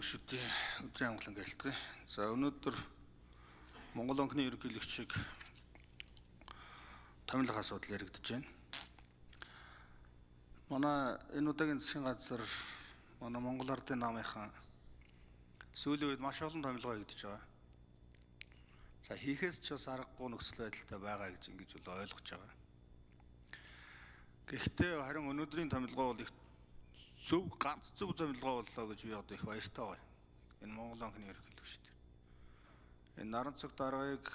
Гүшүүдийн өдрийн амгалан гэлтгий. За өнөөдөр Монгол банкны ерөнхийлөгчийг томилох асуудал яригдж байна. Манай энэ удаагийн засгийн газар манай Монгол Ардын намынхан сүүлийн үед маш олон томилгоо хийгдэж байгаа. За хийхээс ч бас аргагүй нөхцөл байдалтай байгаа гэж ингэж бол ойлгож байгаа. Гэхдээ харин өнөөдрийн томилгоо бол их зөв, ганц зөв томилгоо боллоо гэж би одоо их баяртай байна. Энэ Монгол банкны ерөнхийлөгчд. Энэ Наранцог даргаыг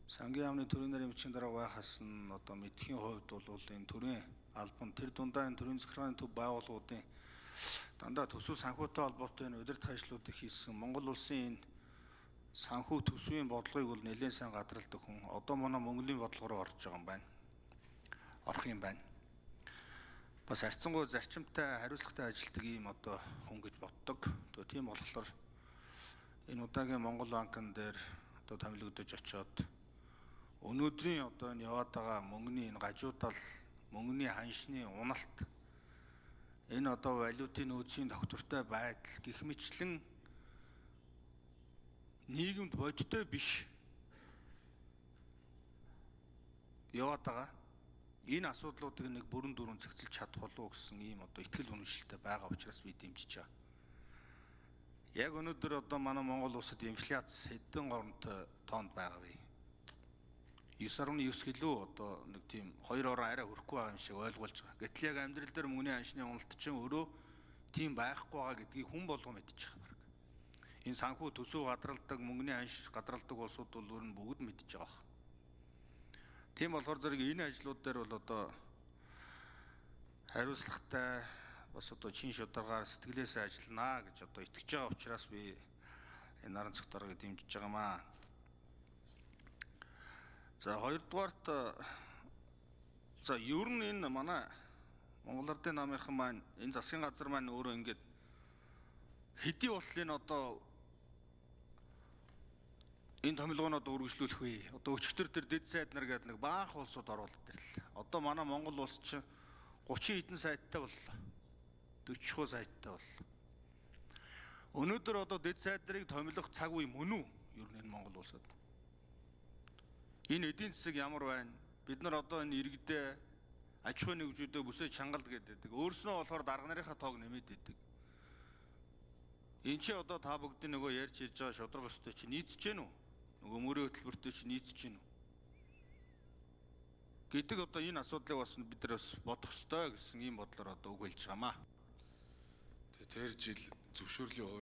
сангийн яамны төрийн нарын бичгийн дарга байхаас нь одоо мэдхийн хувьд бол энэ төрийн албан тэр дундаа энэ төрийн захиргааны төв байгууллагуудын дандаа төсөв санхүүтэй холбоотой энэ удирдах ажлуудыг хийсэн Монгол улсын энэ санхүү төсвийн бодлогыг бол нэлээд сайн гадралдаг хүн. Одоо манай Монголын бодлого руу орж байгаа юм байна. Орох юм байна. Бас харьцангуй зарчимтай, хариуцлагатай ажилладаг ийм одоо хүн гэж боддог. Тэгээ тийм болохоор энэ удаагийн Монгол банкн дээр одоо томилогдож очиод өнөөдрийн одоо энэ яваад байгаа мөнгөний энэ гажуудал, мөнгөний ханшны уналт, энэ одоо валютын нөөцийн тогтвортой байдал гэх мэтлэн нийгэмд бодиттой биш яваад байгаа энэ асуудлуудыг нэг бүрэн дүүрэн зохицолж чадах болов уу гэсэн ийм одоо итгэл үнэмшилтэй байгаа учраас би дэмжиж байгаа. Яг өнөөдөр одоо манай Монгол улсад инфляц хэдэн оронтой тоонд байгаа вэ? 9.9 гэлүү одоо нэг тийм хоёр орон арай хүрэхгүй байгаа юм шиг ойлгуулж байгаа. Гэтэл яг амьдрал дээр мөнгөний аншны уналт чинь өөрөө тийм байхгүй байгаа гэдгийг хүн болгон мэдчих байгаа баг. Энэ санхүү төсөв гадралдаг, мөнгөний анш гадралдаг улсууд бол өөр нь бүгд мэдж байгаа баг. Тийм болохоор зэрэг энэ ажлууд дээр бол одоо хариуцлагатай, бас одоо чин шударгаар сэтгэлээсээ ажилланаа гэж одоо итгэж байгаа учраас би энэ наран цогторыг дэмжиж байгаамаа. За хоёрдугаарт, за ер нь энэ манай Монгол Ардын намынхан маань, энэ засгийн газар маань өөрөө ингээд хэдий бол энэ одоо энэ томилгоонод үргэлжлүүлэх вэ? Одоо өчигдөр тэр дэд сайд нар гэдэг нэг баах улсууд оруулаад ирлээ. Одоо манай Монгол улс чинь 30 хэдэн сайттай боллоо. 40 сайттай боллоо. Өнөөдөр одоо дэд сайд нарыг томилох цаг үе мөн үү? Ер нь энэ Монгол улсад. Энэ эдийн засаг ямар байна? Бид нар одоо энэ иргэдээ, аж ахуйн нэгжүүдээ бүсээ чангалд гэдэг. Өөрснөө болохоор дарга нарынхаа тоог нэмээд идэг. Энд чи одоо та бүгдийн нөгөө ярьж ирж байгаа шударга өстэй чи нийцэж гэнэ үү? Нөгөө мөрийн хөтөлбөртэй чи нийцэж гэнэ үү? Гэдэг одоо энэ асуудлыг бас бид нар бас бодох ёстой гэсэн ийм бодлоор одоо үг хэлж байгаамаа. Тэр жил зөвшөөрлийн